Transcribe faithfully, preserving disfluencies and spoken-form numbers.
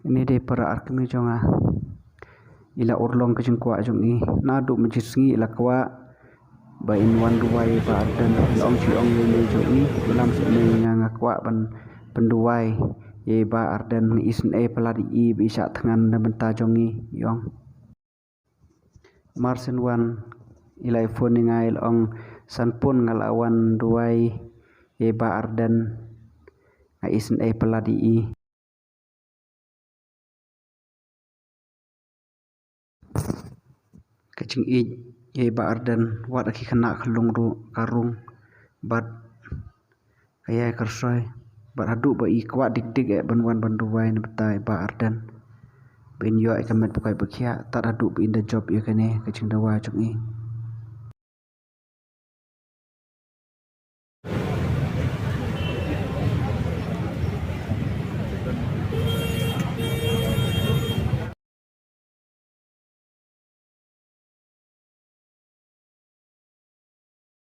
Ini dei para arkmi jong nga. I la urlong ka jingkwah jong i. Naduh mynjur sngi i la kwah ba in wan duwai ïa i Bah Ardent. I la ong, i ong ïa i jong i, lam seh ne nga, nga kwah ban pynduwai ïa i Bah Ardent, nga isynei palat ïa i ba i shah thngan na bynta jong i, i ong. Mar shen wan i la phone ïa nga, i la ong, san pun nga la wan duwai ïa i Bah Ardent, nga isynei palat ïa i. Ka jingïeit ïa i Bah Ardent, wat ki khynnah khyllung ruh ka rung bad ka ïai kyrsoi, bad haduh ba i kwah dik dik eh ban wan ban duwai na bynta i Bah Ardent, ba in ïoh ïa ka met ba koit ba khiah, tad haduh ba in da jop ïa kane ka jingdawa jong i.